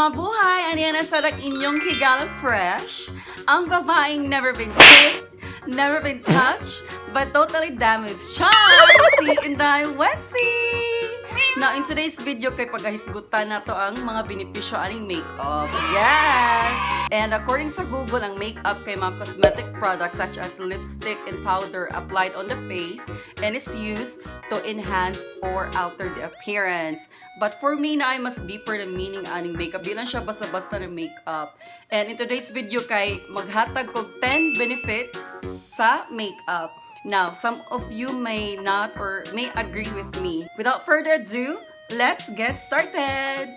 Mabuhay! Ano yan sa inyong Higala Fresh? Ang babaeng never been kissed, never been touched, but totally damaged. Char! Si Inday Wency! Now, in today's video, kay paghahisgutan nato ang mga benepisyo aning makeup. Yes! And according sa Google, ang makeup kay mga cosmetic products such as lipstick and powder applied on the face and is used to enhance or alter the appearance. But for me na ay mas deeper na meaning aning makeup. Di lang siya basta-basta na makeup. And in today's video kay maghatag kog 10 benefits sa makeup. Now, some of you may not or may agree with me. Without further ado, let's get started!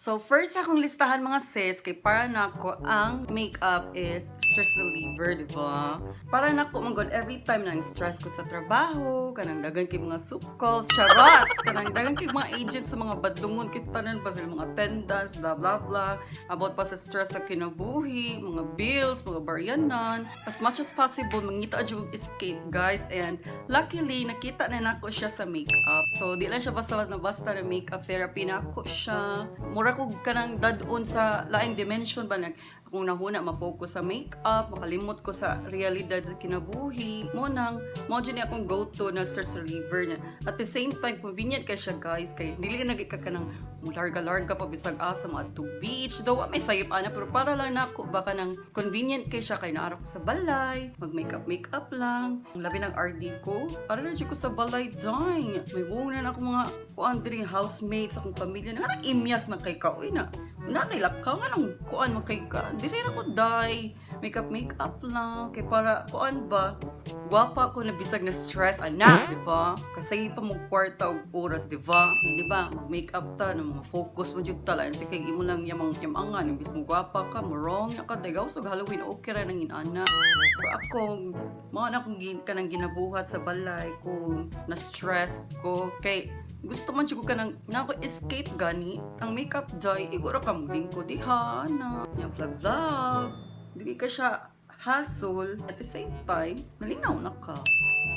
So, first akong listahan, mga sis, kay para nako ang makeup is stress reliever, di ba? Para nako, man god, every time nang stress ko sa trabaho, kanang dagan kay mga soup calls, charot! Kanang dagan kay mga agent sa mga badlungon, kay sa tanan pa sa mga attendance, blah, blah, blah. About pa sa stress sa kinabuhi, mga bills, mga baryanan. As much as possible, mangita jud og escape, guys. And luckily, nakita na nako siya sa makeup. So, di lang siya basta na basta na makeup therapy nako siya. Mura ko kanang dadon sa laing dimension ba nag akong nahuna ma-focus sa makeup, makalimot ko sa realidad sa kinabuhi. Mo nang mo jud ni akong go-to na stress reliever niya. At the same time, convenient kay siya, guys, kay dili na ka kanang larga-larga pa bisag asa mga to beach. Though wa may sayop ana, pero para lang nako baka nang convenient kay siya kay naara ko sa balay, mag makeup makeup lang. Ang labi ng RD ko, ara na jud ko sa balay join. May buong na ako mga kuan diri housemates, akong pamilya na imyas man kay ka uy na. Na kay lakaw nga nang kuan man kay ka. Diri ra ko day. Makeup makeup lang kay para kuan ba? Gwapa ko na bisag na stress ana, di ba? Kasi pa mo kwarta og oras, di ba? Na, di ba? Mag-makeup ta na mga focus mo jud ta lain sa kay imo lang yamang yamangan imbis mo gwapa ka, mo wrong na ka dagaw so Halloween okay ra nang inana. Pero ako mao na akong kanang ginabuhat sa balay kung na stress ko kay gusto man jud ko kanang na ako escape gani ang makeup joy iguro ka mo lingkod diha na yang vlog vlog, dili ka siya hassle, at the same time malingaw na ka.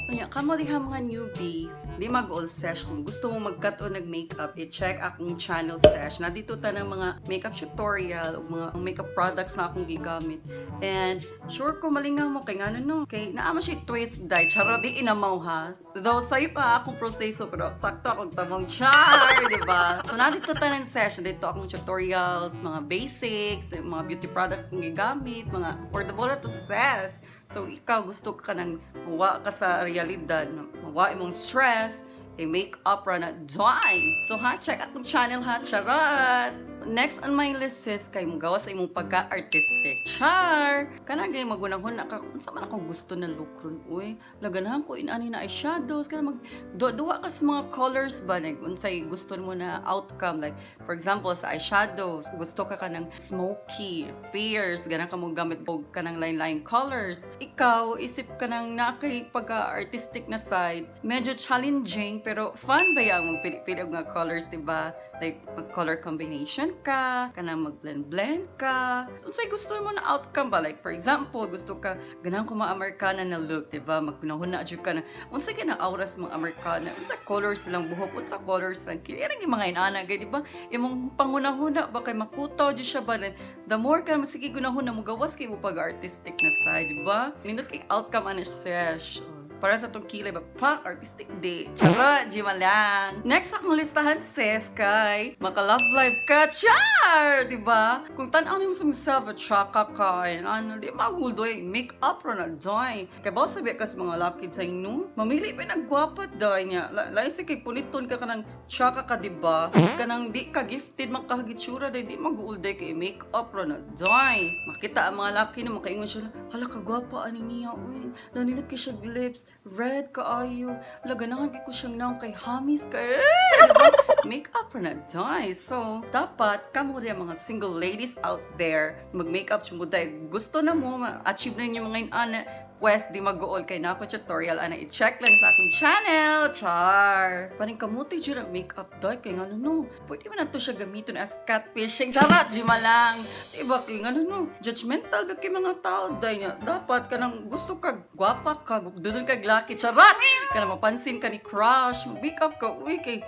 Kanya, kamo diha mga newbies, di mag-all sesh. Kung gusto mo mag-cut o nag-makeup, i-check akong channel sesh. Na dito ta ng mga makeup tutorial o mga makeup products na akong gigamit. And sure ko malingaw mo kay ngano no. Kay naa man siya twist dye. Charot, di inamaw ha. Though sayo pa akong proseso pero sakto akong tamong char, di ba? So nandito ta ng session dito akong tutorials, mga basics, mga beauty products kong gigamit, mga affordable na to ses. So ikaw gusto ka nang mawa ka sa realidad, mawa imong stress, eh make-up ra na joy. So ha, check akong channel ha, charot! Next on my list sis, kay mugawas sa imong pagka-artistic. Char! Kanang gay magunahon na ka, unsa man akong gusto na look ron, uy. Laganahan ko inani na eyeshadows, kanang mag duwa ka sa mga colors ba, like unsay gusto mo na outcome. Like, for example, sa eyeshadows, gusto ka kanang smoky, fierce, ganang ka mo gamit og kanang line-line colors. Ikaw, isip ka nang na kay pagka-artistic na side, medyo challenging, pero fun ba yung magpili-pili og mga colors, di ba? Like, mag-color combination ka, kanang mag-blend-blend ka. Unsay gusto mo na outcome ba? Like, for example, gusto ka, ganahan ko mga Amerikana na look, di ba? Magkunahuna jud ka na, unsay ka na aura sa mga Amerikana, unsa colors silang buhok, unsa colors silang kilay, yung mga inana, gay, di ba? Imong pangunahuna ba kay makutaw jud siya ba? Then, the more ka masige gunahuna mo gawas kay mo pag-artistic na side, di ba? Nindot kay outcome ana sesh. Para sa tong kilay ba, pak, artistic day. Charot, Gima lang. Next akong listahan, sis, kay maka-love life ka, char! Di ba? Kung tan-aw nimo sa myself, at tsaka ka, and ano, di maguldoy, make up ra na, joy. Kay ba sabi ka sa mga laki sa no? Mamili pa nagwapa, day niya. Lain sa kay puniton ka kanang tsaka ka, di ba? Kanang di ka gifted, makahagitsura, day, di magulday kay make up ra na, joy. Makita ang mga laki na makaingon siya, "Hala ka gwapa ani niya, uy. Naninot kay siya lips, red kaayo. Hala, ganahan kay ko siyang naong kay hamis ka." Eh, diba? Make up na joy. So, dapat kamo rin mga single ladies out there, mag-makeup mo dahil gusto na mo, ma-achieve na ninyo mga inana, Pwes, di mag-uol kay naa ko tutorial ana, i-check lang sa akong channel. Char! Paning kamuti jud ang makeup day kay ngano no? Pwede man nato siya gamiton as catfishing. Charot, jima lang. Diba kay ngano no? Judgmental ba kay mga tao day niya? Dapat kanang gusto ka gwapa ka, dudon kag laki. Charot! Kanang mapansin ka ni crush, mag-makeup ka. Uy, kay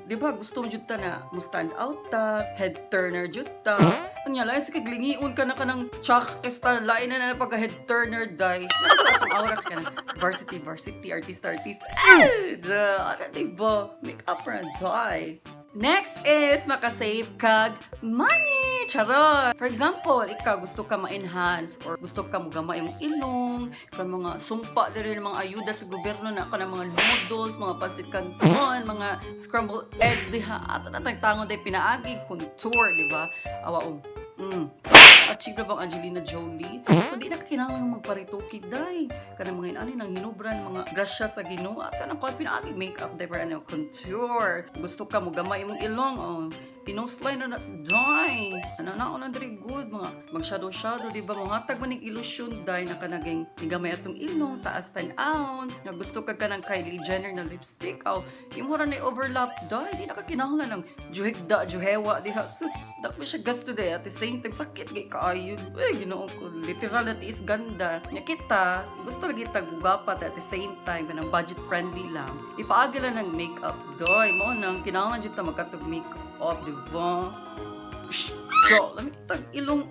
di ba gusto mo jud ta na mo stand out ta, head turner jud ta. Anya, lain sa kaglingion ka na kanang tsak kesta lain na na pagka head turner day. Ang aura ka na varsity, varsity, artist, artist. Ah, the, ano, diba? Make up ra day. Next is makasave kag money. Charot! For example, ikaw gusto ka ma-enhance or gusto ka mo gamay imong ilong, kan mga sumpa diri ng mga ayuda sa gobyerno na kanang mga noodles, mga pancit canton, mga scrambled eggs diha. Ato na tayong tangon day pinaagi contour, di ba? Awa og achieve na bang Angelina Jolie? So, di na ka kinahanglan magparituki, day. Kanang mga inani nang hinubran, mga grasya sa Ginoo. At kanang kuan pinaagi makeup, day, para ano, contour. Gusto ka mo gamay imong ilong, oh. Pinose line na na, day. Ano na ako na diri good, mga mag shadow shadow, di ba? Mga tag man ning illusion, day, na kanaging nigamay atong ilong, taas tan-awon. Nga gusto ka kanang Kylie Jenner na lipstick, aw, imo ra na overlap, day. Di na ka kinahanglan ng juhigda, juhewa, diha. Sus, dako siya gasto day. At the same time, sakit gay kaayo. Uy, Ginoo ko, literal na tiis ganda. Nya kita, gusto lagi ta gugapat at the same time, kanang budget friendly lang. Ipaagi lang ng makeup, doy. Mo nang kinahanglan jud ta magkatog makeup, di ba? Shh, do, lami kitag ilong,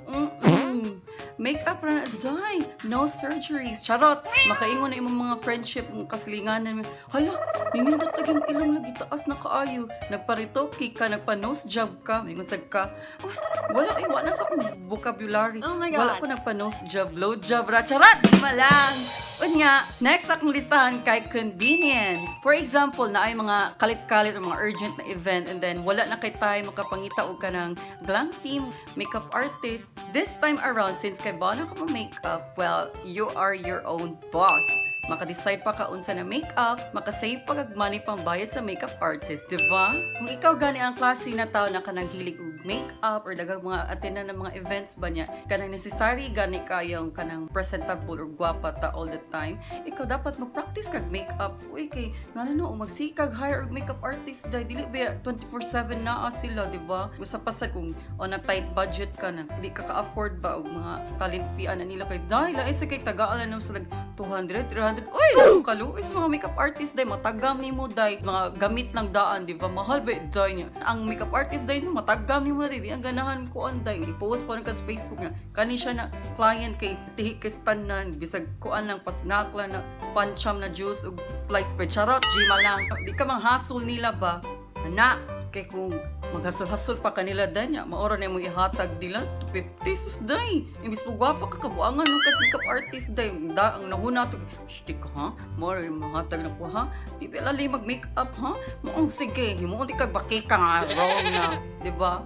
Makeup ra na, day. No surgeries. Charot. Makaingon na imong mga friendship, mong kasilinganan. Hala, ninindot tag imong ilong lagi taas na kaayo. Nagparitoki ka, nagpa-nose job ka. Mingon sad ka. "Ah, wala ay wala sa akong vocabulary." Oh my God. Wala ko nagpa-nose job, blow job ra. Charot! Di lang. Unya, next akong listahan kay convenience. For example, na ay mga kalit-kalit o mga urgent na event and then wala na kay tayo makapangita og kanang glam team, makeup artist. This time around, since kay bana ka mo makeup, well, you are your own boss. Maka-decide pa ka unsa na makeup, makasave pa kag money pang bayad sa makeup artist, di ba? Kung ikaw gani ang klase na tao na kanang hilig og makeup or daghang mga attend ng mga events ba niya, kanang necessary gani kayong kanang presentable or gwapa ta all the time, ikaw dapat mag-practice kag makeup. Uy, kay ngano no, magsikag hire og makeup artist dahil dili ba 24/7 naa sila, di ba? Gusto pa sa kung on a tight budget ka na, di ka ka-afford ba og mga talent fee ana nila kay dahil lain sa kay tagaan na sa 200, 300. Uy, kaluoy sa mga makeup artist day, matagam nimo day, mga gamit lang daan, di ba? Mahal ba day niya? Ang makeup artist day no, matagam nimo na day, di ang ganahan ko day. I-post pa ka sa Facebook na kani siya na client kay tihik kay tanan, bisag kuan lang pasnakla na pancham na juice ug slice bread. Charot, Gma lang. Di ka manghasol nila ba? Ana, kay kung maghasol-hasol pa kanila danya, maora na mo ihatag nila 250 sus day. Imbis mo gwapa ka kabuangan mo kas makeup artist day. Da ang nahuna to. Shh, ka ha? More mahatag na ko ha. Di ba lali mag makeup ha? Moong sige, himuon di kag bakika nga wrong na, di ba?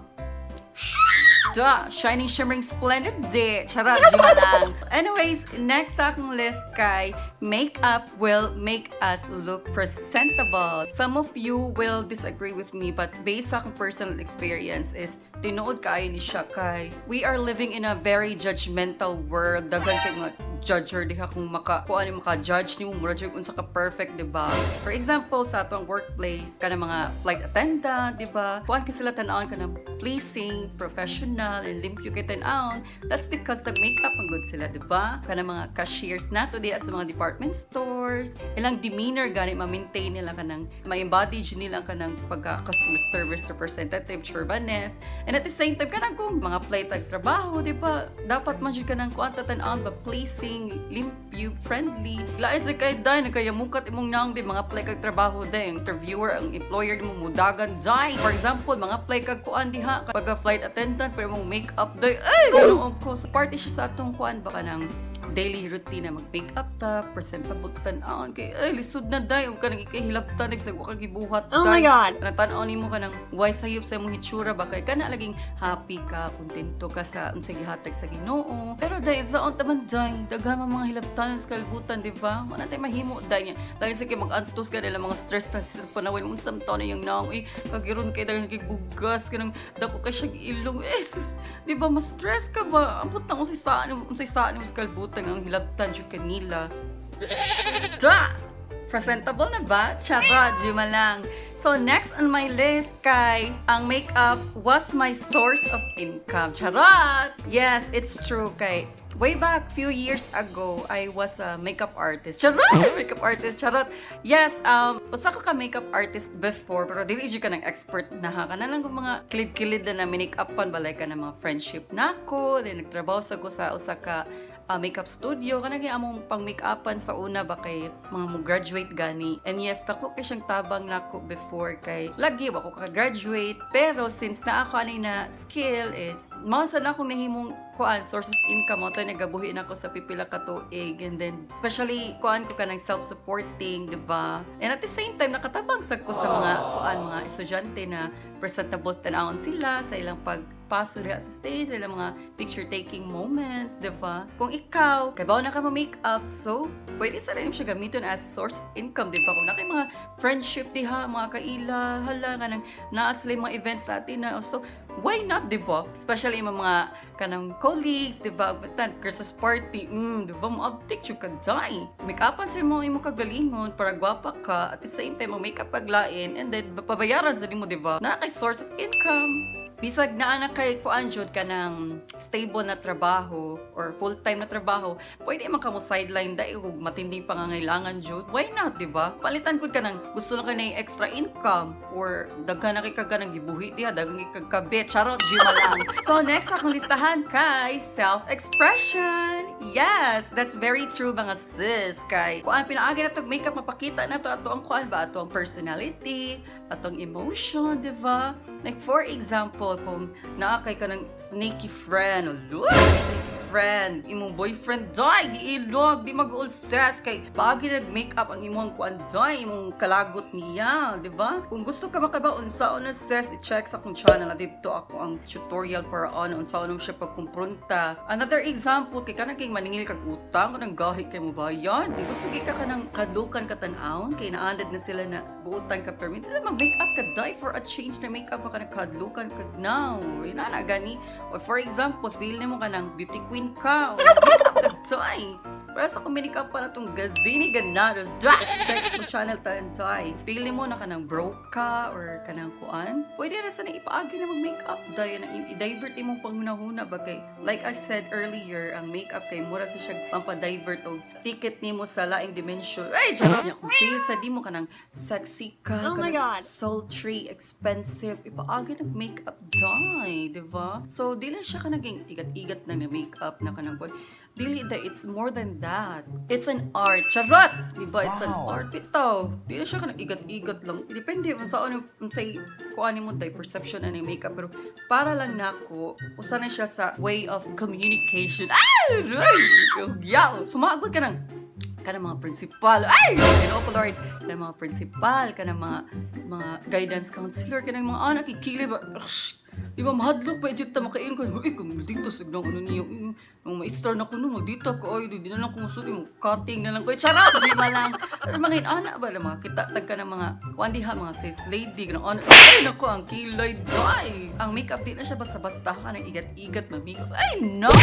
Duh, shining, shimmering, splendid day. Charot, Gma lang. Anyways, next sa akong list kay makeup will make us look presentable. Some of you will disagree with me, but based sa akong personal experience is tinuod kaayo ni siya kay we are living in a very judgmental world. Daghan kay mga judger diha kung maka kung ano maka-judge nimo mura jud unsa ka perfect, di ba? For example, sa atong workplace, kana mga flight attendant, di ba? Kuan kay sila tan-awon kanang pleasing, professional, and limpyo kay tan-awon. That's because the makeup ang good sila, di ba? Kana mga cashiers nato diha sa mga department stores, ilang demeanor gani ma-maintain nila kanang ma-embody jud nila kanang pagka customer service representative, churbanes. And at the same time, kanang kung mga flight ag trabaho, di ba? Dapat man jud kanang kuan ta tan-awon ba pleasing, limpyo, friendly. Lain sa kay day nagkayamukat imong naong di mga apply kag trabaho day, ang interviewer, ang employer nimo mudagan day. For example, mga apply kag kuan diha pagka flight attendant pero imong makeup day, ay Ginoo ko. So, party siya sa atong kuan ba kanang daily routine na mag-makeup ta, presentable ta tan-awon kay ay lisod na day ug kanang ikahilabtan bisag wa ka gibuhat Oh my day. God. Kanang tan-aw nimo kanang why sayop sa imong hitsura ba kay kana laging happy ka, kontento ka sa unsay gihatag sa Ginoo. Pero day sa unta man day, daghan Daghan man mga hilabtanon sa kalibutan, di ba? Wala tay mahimo dahil niya. Dahil sa kay mag-antos ka nila mga stress na sa panawin mo sa taon na yung naong, eh, kagiron kay dahil nagbugas ka ng dako kay siya ilong. Eh, sus, di ba, mas stress ka ba? Ambot na kung sa saan mo sa kalibutan ang hilabtan jud kanila. Da! Presentable na ba? Charot, juma lang. So, next on my list kay ang makeup was my source of income. Charot! Yes, it's true kay way back few years ago, I was a makeup artist. Charot! Makeup artist, charot. Yes, usa ko ka makeup artist before, pero dili jud ka ng expert na ha. Kana lang kung mga kilid-kilid na make-upan balay ka ng mga friendship nako, then nagtrabaho sa ko sa usa ka makeup studio, kanang among pang make-upan sa una ba kay mga mo graduate gani. And yes, dako kay siyang tabang nako before kay lagi wa ko ka-graduate, pero since naa ako ani na skill is mao sa na akong nahimong kuan source of income mo to, nagabuhi na ako sa pipila ka tuig. And then especially kuan ko kanang self-supporting, di ba? And at the same time nakatabang sad ko sa mga kuan, mga estudyante na presentable tan-awon sila sa ilang pagpaso diha sa stage, sa ilang mga picture taking moments, di ba? Kung ikaw, kabaw na ka mo makeup, so pwede sa rin siya gamiton as source of income, di ba? Kung na kay mga friendship diha, mga kaila, hala, kanang naa sila yung mga events natin na, so why not, di ba? Especially yung mga kanang colleagues, di ba? Tan, Christmas party, di ba? Mo uptick you ka die. Make-upan sa mo imo kagalingon para gwapa ka, at the same time, mo makeup paglain, and then pabayaran sa nimo, di ba? Na kay source of income. Bisag naa na kay kuan jud ka ng stable na trabaho or full-time na trabaho, pwede man ka mo sideline dai ug matinding pangangailangan jud. Why not, di ba? Palitan gud ka ng gusto lang ka na extra income or daghan na kay ka ng gibuhi diha, daghan kay kag kabit. Charot, juma lang. So next akong listahan kay self-expression. Yes, that's very true, mga sis. Kay kuan pinaagi na tog makeup, mapakita na to ato ang kuan ba, ato ang personality, atong emotion, di ba? Like for example, kung naa kay ka ng sneaky friend, oh, sneaky friend, imong boyfriend day, giilog, di mag sis kay paagi nag makeup ang imong kuan day, imong kalagot niya, di ba? Kung gusto ka makabaw unsaon na, sis, i-check sa akong channel dito ako ang tutorial para ano unsaon mo siya pagkumpronta. Another example kay kanang kay maningil kag utang, kanang gahi kay mo bayad. Kung gusto kay ka kanang kadukan ka tan-awon kay naandad na sila na buutan ka permit, di mag-makeup ka day for a change na makeup ka kanang kadlukan ka now. Yun na gani. Or for example, feel nimo kanang beauty queen ka. Makeup ka day. Para sa kuminikap pa na itong Gazini Ganados. Dra! Check mo channel tanan day. Feel mo na kanang broke ka or kanang kuan. Pwede ra sa na ipaagi na mag-makeup day na i-divert imong panghunahuna ba kay like I said earlier, ang makeup kay mura sa siya pampa-divert og ticket nimo sa laing dimension. Ay, charot niya. Kung feel sa di mo kanang sexy ka, Oh my kanang God. Sultry, expensive, ipaagi nag makeup day, di ba? So, di lang siya ka naging igat-igat na na makeup na kanang kuan. Dili da, it's more than that. It's an art. Charot! Di ba? It's an art. Bitaw. Di na siya kanang igat-igat lang. Depende man sa ano, unsay kuan mo tay perception ani makeup, pero para lang nako usa na siya sa way of communication. Ay! Ay! Yaw! Sumagod ka ng kanang mga principal. Ay! Ginoo ko Lord. Kanang mga principal, kanang mga guidance counselor, kanang mga anak, kikili ba? Ush! Di ba mahadlok pa ejud ta makain ko. Uy, kung dito sa ano niyo, nung ma-star na ko no, dito ko ay di na lang ko musuli mo cutting na lang ko. Charot, di ba lang. Pero mga ana ba na mga kita tag ka ng mga kuan diha mga sis lady kanang ano. Ay nako, ang kilay day. Ang makeup di na siya basta-basta ka nang igat-igat ma-makeup. Ay no.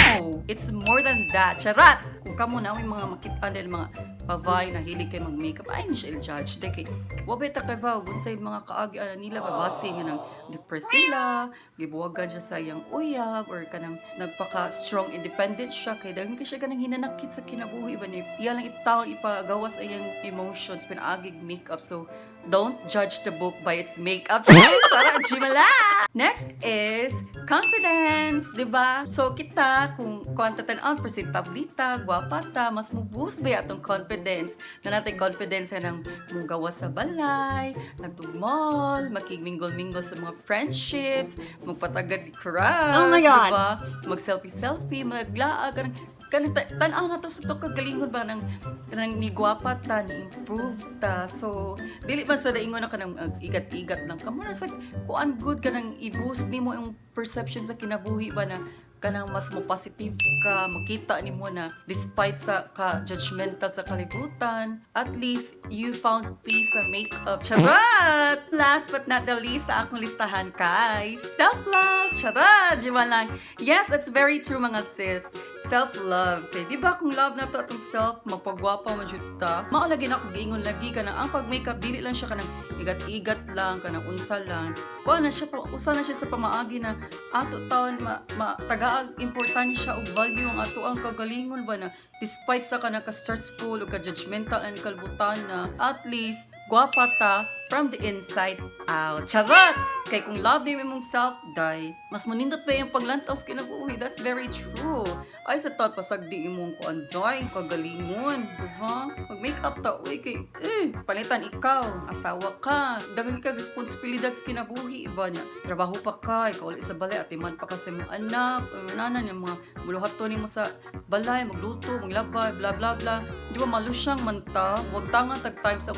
It's more than that. Charot. Kung kamo na may mga makita din mga pavay na hilig kay mag-makeup, ay siya i-judge. Dahil kay, wabay ta kay ba, unsay mga kaagi ana nila, babase nga nang depressed sila, gibuwagan siya sa iyang uyab, or kanang nagpaka-strong independent siya, kay daghan kay siya kanang hinanakit sa kinabuhi ba niya, iya lang itaon ipagawas ang iyang emotions, pinaagig makeup. So, don't judge the book by its makeup. Charot, Jimala! Next is confidence, di ba? So kita, kung kuanta tan-on, presentable ta, gwapa ta, mas mo-boost ba atong confidence? Na natin confidence na ng mong gawas sa balay, nagtug mall, makigmingle-mingle sa mga friendships, magpatagad ni crush, Oh my God. di ba? Mag-selfie-selfie, maglaag, kanang kanang tan-aw na to sa to kagalingon ba nang kanang ni gwapa ta, ni improve ta. So dili man sa daingon na kanang igat-igat lang kamo na sa kuan, good kanang i-boost nimo yung perception sa kinabuhi ba na Kanang mas mo positive ka, makita nimo na despite sa ka judgmental sa kalibutan, at least you found peace sa makeup. Charot! Last but not the least sa akong listahan kay self-love. Charot! Di ba lang? Yes, that's very true, mga sis. Self-love. Kay di ba kung love na to atong self, magpagwapa mo jud ta. Mao lagi na ako giingon lagi kanang ang pag-makeup dili lang siya kanang igat-igat lang, kanang unsa lang. Kuha na siya, usa na siya sa pamaagi na ato taon ma, ma tagaag importansya og value ang ato ang kagalingon ba na despite sa kanang ka stressful o ka judgmental ang kalibutan na at least gwapa ta from the inside out. Charot! Kay kung love nimo imong self, day, mas munindot pa yung paglantaw sa kinabuhi. That's very true. Ay, sa taon, pasagdi imong kuan, day, kagalingon. Diba? Mag-makeup ta, uy, kay, eh, palitan ikaw, asawa ka, daghan ka responsibilidad sa kinabuhi, iba niya. Trabaho pa ka, ikaw ulit sa balay, atiman pa ka sa imong anak, nanan yung mga buluhaton nimo sa balay, magluto, maglabay, bla bla bla. Di ba malusyang man ta? Wag tanga tag time sa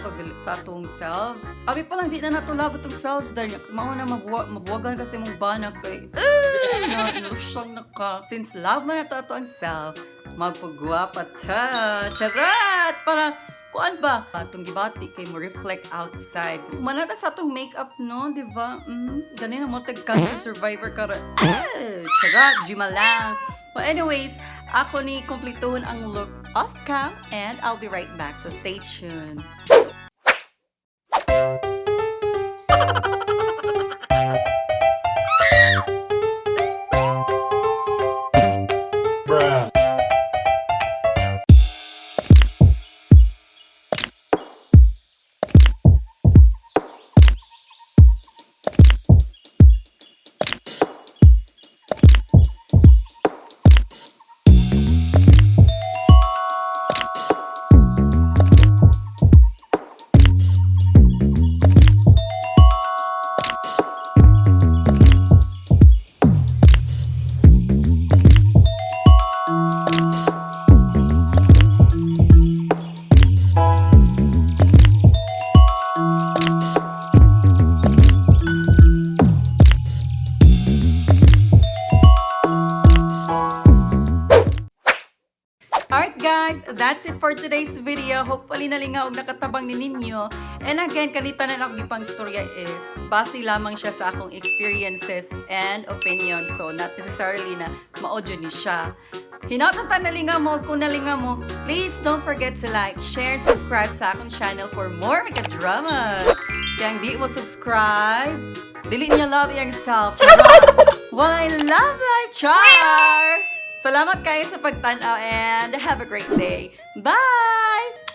atong selves. Abi pa lang di na nato love atong selves dahil mao na mabuwagan kasi mong bana kay eh, na lusyang na ka. Since love man nato ato ang self, magpagwapa ta. Charot! Para kuan ba? Atong gibati kay mo reflect outside. Manata sa atong makeup, no, di ba? Ganun mo tag cancer survivor karon. Ah, charot, Jima lang. Well, anyways, ako ni kumplituhon ang look off cam and I'll be right back. So stay tuned. Bruh. Alright guys, that's it for today's video. Hopefully nalingaw og nakatabang ni ninyo. And again, kanita na lang gipang storya is base lamang siya sa akong experiences and opinion. So not necessarily na mao jud ni siya. Hinaot ta nalingaw mo, kung nalingaw mo, please don't forget to like, share, subscribe sa akong channel for more mega dramas. Kaya ang di mo subscribe, dili niya love iyang self. Charot! Why love life, char! Salamat kayo sa pagtanaw and have a great day. Bye!